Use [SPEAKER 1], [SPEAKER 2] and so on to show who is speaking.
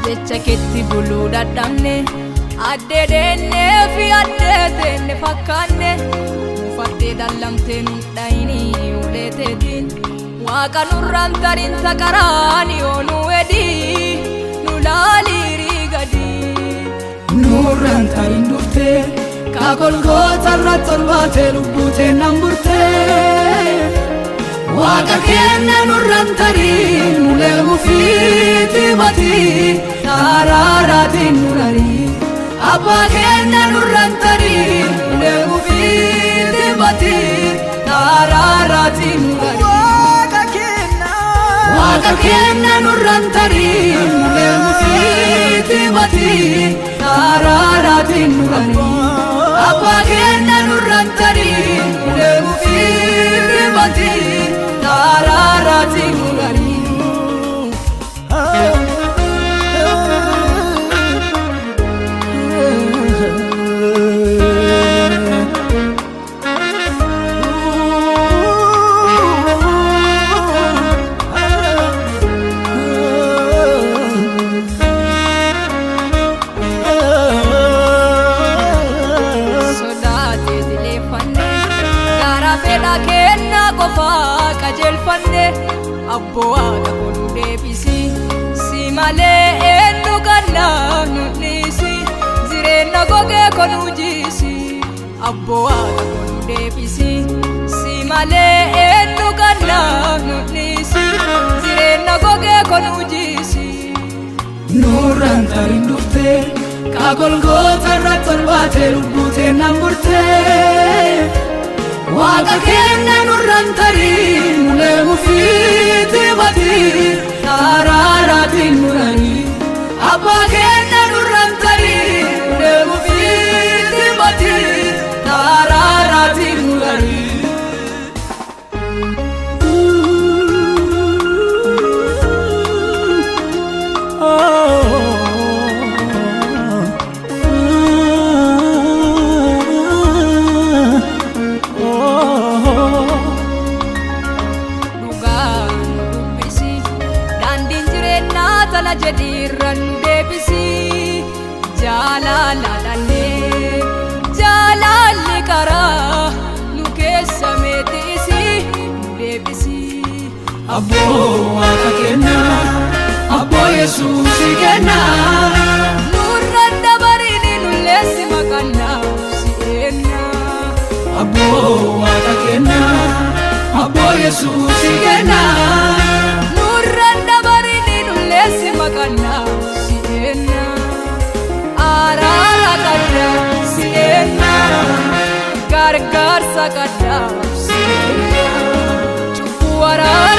[SPEAKER 1] Jecha keetti buluu dadhabne, addee deennee fi addee teenne fakkaanne, mufattee dallamtee nun dhayini ulee teetiin. Waaqa nurraan tarin taqaraan yoo nu edii nu laaliirii gadii.
[SPEAKER 2] Nurraan tarin dhuftee kaa Golgoota irratti ol baatee lubbuu nan burtee. Waaqa keenya nurraan tarin ulee mufiitii batii araaraatiin nu rarii. Abbaa keenya nurraan tarin ulee mufiitii batii araaraatiin nu rarii. Waaqa keenya nurraan tarin ulee mufiitii batii araaraatiin nu rarii. Abbaa keenya nurraan tarin ulee mufiitii batii araaraatiin nu rarii.
[SPEAKER 1] Sodaatee dileeffanne, garaa fedha kennaa qofaa qajeelfanne, abboo waaqa godhu deebisi, si malee eenyu kannaa nu dhiisi, jireenya gogee konuu jiisi, abboo waaqa godhu deebisi, si malee eenyu kannaa nu dhiisi, jireenya gogee konuu jiisi.
[SPEAKER 2] Nurraan tarin dhuftee kaa Golgoota irratti ol baatee lubbuu nan burtee. Waaqa keenya nurraan tarin ulee mufiitii batii araaraatiin nu rarii. Abbaa keenya nurraan tarin ulee mufiitii batii araaraatiin nu rarii.
[SPEAKER 1] Dhugaa nu dubbisi, daandiin jireenyaa tana jedhiirra nu deebisi, jaalala dhannee jaalalli karaa nu keessa meetiisi nu deebisi.
[SPEAKER 2] Abboo waaqa keenya, abboo Yesuusii kenna.
[SPEAKER 1] Nurraan dabariini nulleessi maqannaa si eenna.
[SPEAKER 2] Abboo waaqa keenya, abboo Yesuusii kenna.
[SPEAKER 1] Nurraan dabariini nulleessi maqannaa si eenna. Araara qabda si eenna. Gargaarsa qabda si eenna. Cubbuu araara.